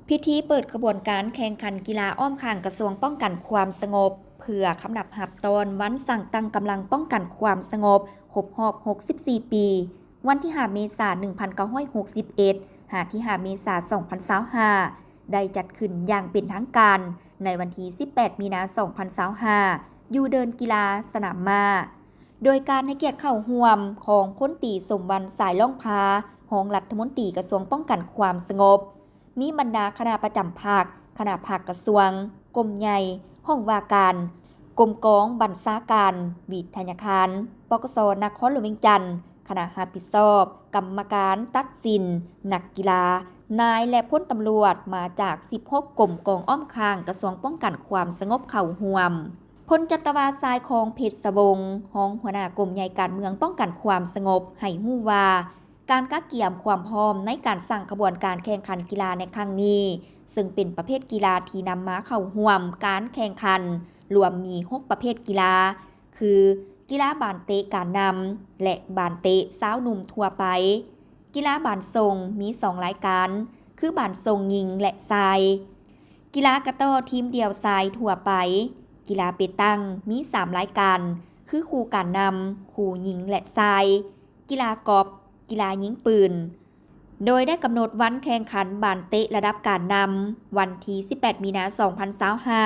ພິທີເປີດຂະບວນການແຂ່ງຂັນກິລາອ້ອມຂ້າງກະຊວງປ້ອງກັນຄວາມສະຫງົບ ເພື່ອຄຳນັບຮັບຕ້ອນວັນສ້າງຕັ້ງກຳລັງປ້ອງກັນຄວາມສະຫງົບຄົບຮອບຫົກສິບສີ່ປີ ວັນທີຫ້າເມສາໜຶ່ງພັນເກົ້າຮ້ອຍຫົກສິບເອັດ ຫາທີຫ້າເມສາສອງພັນຊາວຫ້າ ໄດ້ຈັດຂຶ້ນຢ່າງເປັນທາງການໃນວັນທີສິບແປດມີນາສອງພັນຊາວຫ້າ ຢູ່ເດີ່ນກິລາສະໜາມມ້າ ໂດຍການໃຫ້ກຽດເຂົ້າຮ່ວມຂອງພົນຕີ ສົມວັນ ສາຍລ່ອງພາ ຮອງລັດຖະມົນຕີກະຊວງປ້ອງກັນຄວາມສະຫງົບ, ມີບັນດາຄະນະປະຈຳພັກ, ຄະນະພັກກະຊວງ, ກົມໃຫຍ່, ຫ້ອງວ່າການ, ກົມກອງບັນຊາການ, ວິທະຍາຄານ, ປກສ ນະຄອນຫຼວງວຽງຈັນ, ຄະນະຮັບຜິດຊອບ, ກຳມະການຕັດສິນ, ນັກກິລາ, ນາຍ ແລະ ພົນຕຳຫຼວດມາຈາກສິບຫົກກົມກອງອ້ອມຂ້າງກະຊວງປ້ອງກັນຄວາມສະຫງົບເຂົ້າຮ່ວມ. ພົນຈັດຕະວາ ຊາຍຄອງ ເພັດສະວົງ ຮອງຫົວໜ້າກົມໃຫຍ່ການເມືອງປ້ອງກັນຄວາມສະຫງົບ ໃຫ້ຮູ້ວ່າ ການກະກຽມຄວາມພ້ອມໃນການສ້າງຂະບວນການແຂ່ງຂັນກິລາໃນຄັ້ງນີ້, ເຊິ່ງເປັນປະເພດກິລາທີ່ນຳມາເຂົ້າຮ່ວມການແຂ່ງຂັນລວມມີຫົກປະເພດກິລາ ຄື ກິລາບານເຕະການນຳ ແລະ ບານເຕະຊາວໜຸ່ມທົ່ວໄປ. ກິລາບານສົ່ງມີສອງລາຍການ ຄືບານສົ່ງຍິງ ແລະ ຊາຍ. ກິລາກະຕໍ້ທີມດຽວຊາຍທົ່ວໄປ. ກິລາເປຕັງມີສາມລາຍການ ຄືຄູ່ການນຳ, ຄູ່ຍິງ ແລະ ຊາຍ. ກິລາກອບ, ກິລາຍິງປືນ. ໂດຍໄດ້ກຳນົດວັນແຂ່ງຂັນບານເຕະລະດັບການນຳ ວັນທີສິບແປດມີນາສອງພັນຊາວຫ້າ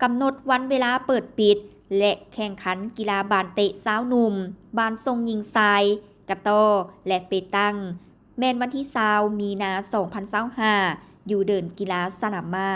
ກຳນົດວັນເວລາເປີດປິດ ແລະ ແຂ່ງຂັນກິລາບານເຕະຊາວໜຸ່ມ, ບານສົ່ງຍິງຊາຍ, ກະຕໍ້ ແລະ ເປຕັງ ແມ່ນວັນທີຊາວມີນາສອງພັນຊາວຫ້າ ຢູ່ເດີ່ນກິລາສະໜາມມ້າ.